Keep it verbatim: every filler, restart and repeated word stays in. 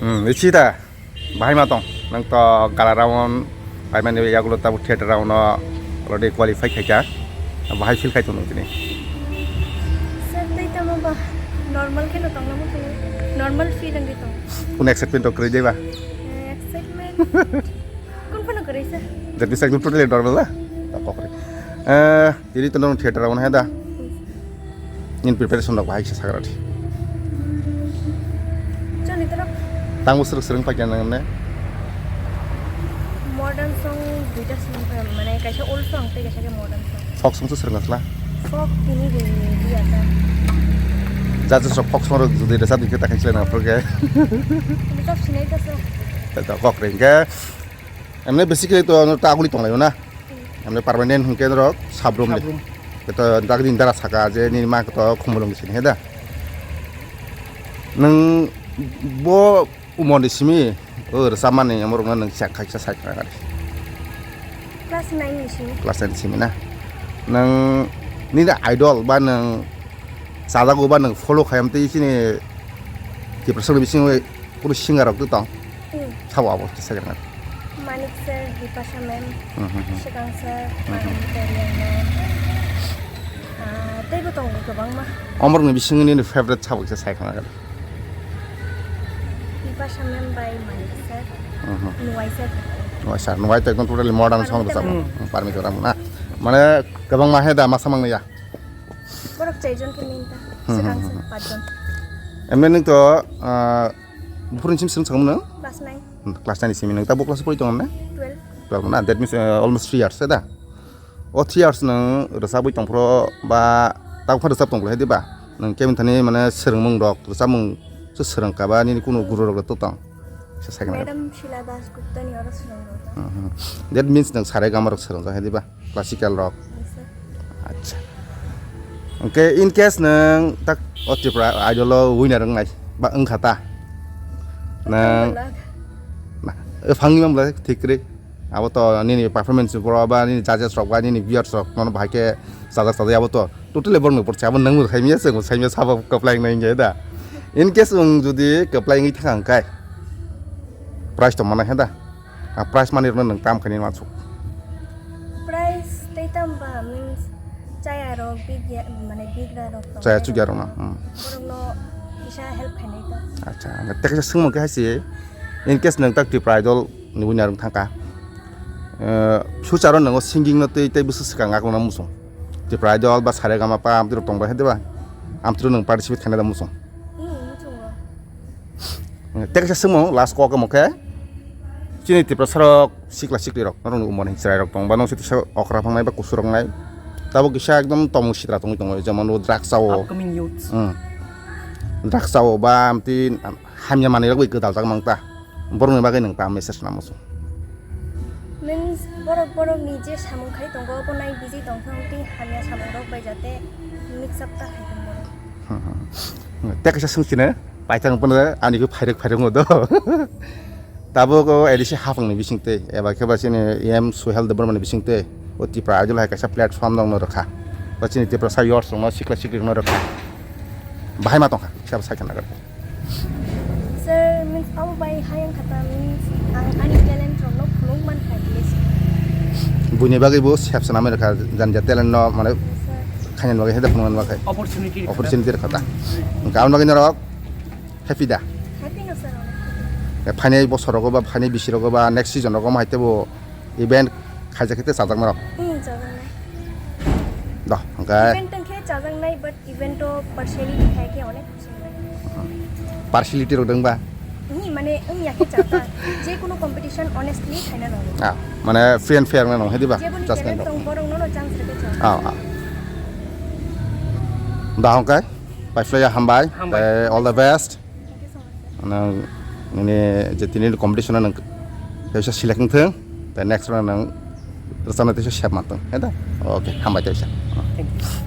Hmm, ichi da. Bahai ma tong. Nang to gala round paimani yagulo tabuk theater round no already qualify khaika. Bahai feel khai tong nang tini. Sir, tei tamo ba normal khe no tong namo tong. Normal feel ang tong. Kun excitement to kri deba. Eh, excitement. Kun phano kri sa. That is excitement totally normal da. Ta kokri. Eh, tini to nang theater round hai da. In preparation rok bahai khe sagra di. Chani toro. Tang bo srwk srwng paikha nang ne? Modern song duita song, eh, mane kaisa old song tei kaisa khe modern song. Folk song se srwng asla? Folk tini ri ri ata. Ja ja sok folk song rok jodi resa dikhe ta khaisle na pro ke. Ini kok sinai ta sa. Ta kok ring ke. Emne basically to ano ta aguli tong lai na. Emne permanent hwnkhe norok sabrum de. Sabrum. Keto dagdin dara saka je nini ma keto khumulung sini he da. Nwng bo umor ni simi o rwchapmani omorokno nwng siya khaisa sai khna gari. Class nine ni simi. Class nine simi na. Nwng nini idol ba nwng chajago ba nwng follow khaiyam tei chini Tiprasani bisingo kunu singer rok tong. Hmm. Sabo abo kisa gana. Manik sir, Bipasha ma'am, Hmm, hmm, hmm. Shikang sir, Hmm, hmm. Manik Terian ma'am. Ah, teibo tongo kwbangma. Omorokni bisingo nini favorite sabo kisa sai khna gana. Bipasha ma'am bai Manik sir. Hmm, hmm. Nuwai sir. Nuwai sir, nuwai to ekdom totally modern song rwchapmung. Hmm. Parmit ram na. Mane kwbangma he da masa mangya. Borok chaijon khe main ta. Hmm, Swkang hmm, se hmm. Pachjon. Emne nwng to, ah, buphuruni sim swrwng sakmano? Class nine. Hmm, class nine simi nwng ta bo class pori tongo na? Twelve. Twelve na, that means, uh, almost three years da. O three years nwng rwchabwi tongphro ba ta bupha rwchab tongphro hai diba? Nwng kebin thani mane swrwngmung rok, rwchapmung se swrwng ka ba nini kunu guru rok to tong? Se second. Madam Sheila Das Gupta ni oro swrwng rok. Mhm. That means nwng sare gama rok swrwng jak hai diba? Classical rok. Yes, sir. Acha. Hwnkhe in case nwng tak o Tripura Idol o winner wngnai ba wngkha ta? Nwng Wngkha. Na, o phangni mamla thik kwrwi. Abo to nini performance boro ba nini judges rok ba nini viewers rok nono bahai khe chajak chajak abo to. Totally borokno borok se abo nwngbo saimanya, chwngbo saimanya, sabo kwplai wngnai hinkhe da. In case nwng jodi kwplai wngwi thangkha hinkhe, prize tong manai he da. A prize manwi rwno nwng tam khainwi uansuk. Prize tei tam ba means chaya rok, bigya, mane bigra rok tong. Chaya chukya rokno, hmm. Borokno kisa help khainai ta. Acha, tei kaisa swngmung khe hai se, in case nwng tak Tripura Idol ni winner wng thangkha. Eh, future o nwng o singing no tei, tei bwswk swkang aklona muchung. Tripura Idol ba Saregama pa amtwrwk tong bai hai diba? Amtwrwk nwng participate khaina da muchung. Hmm, muchungo. Tei kaisa swngmung last kok omo khe, chini Tiprasa rok sikla sikli rok, norokni umor ni chwrai rok tong ba, nong sitisa okra phangnai ba kusu rok nai. Tabuk kisa ekdom tomung sitra tongwi tongo, jemon o drugs o. Upcoming youths. Hmm. Drugs o ba amtwi hamya manwi rok bai gwdal jak mang ta. Borokni bagwi nwng ta message namo chwng? Means borok borokni je samung khai tongo, obo nai busy tong thung tei hamya samung rok bai jate mix up ta khai tong borok. Hmm, hmm. Tei kaisa swng sino, paithang phano ani khe phairok phairok wng do. Tabuk o A D C hapang ni bising twi, eba khe ba chini M Suhel Debbarma ni bising twi, o Tipra Idol hai kaisa platform dong no rwkha. Ba chini Tiprasa youths rok no sikla sikli rok no rwkha. Bahai ma tongkha, kisa bo sai khe nagar. Sir, means abo bai hayang kha ta, means ang ani talent rok no phunuk man kha, please. Buini bagwi bo sep swnamwi rwkha, jani ja talent no mane Sir. Khaina bagwi hede phunuk man kha. Opportunity rwkha. Opportunity rwkha ta. Hwnkhe aboni bagwi norok happy da? Happy no sir, onek happy. Phainai bosor rogo ba, phainai bisi rogo ba, next season rogo mo hai tebo event khaijak khe te chajakma rok? Hmm, chajaknai. Do, hwnkhe event tong khe chajaknai, but event o partiality khai khe onek. Partiality rok dong ba? Hi, mane wngya khe chata. Je kono competition honestly khaina nango. Ah, mane free and fair nang hai diba? Jeboni just talent tong borok nono chance rwgwi chata. Ah, ah. Da hwnkhe, pai phlaiya hambai. Hambai. Tei all the best. Thank you so much, sir. Nang nini je tini competition nang kaisa select wngthung. Tei next round nang rwchapna teisa sep mantong, he da? Okay, hambai teisa. Thank you.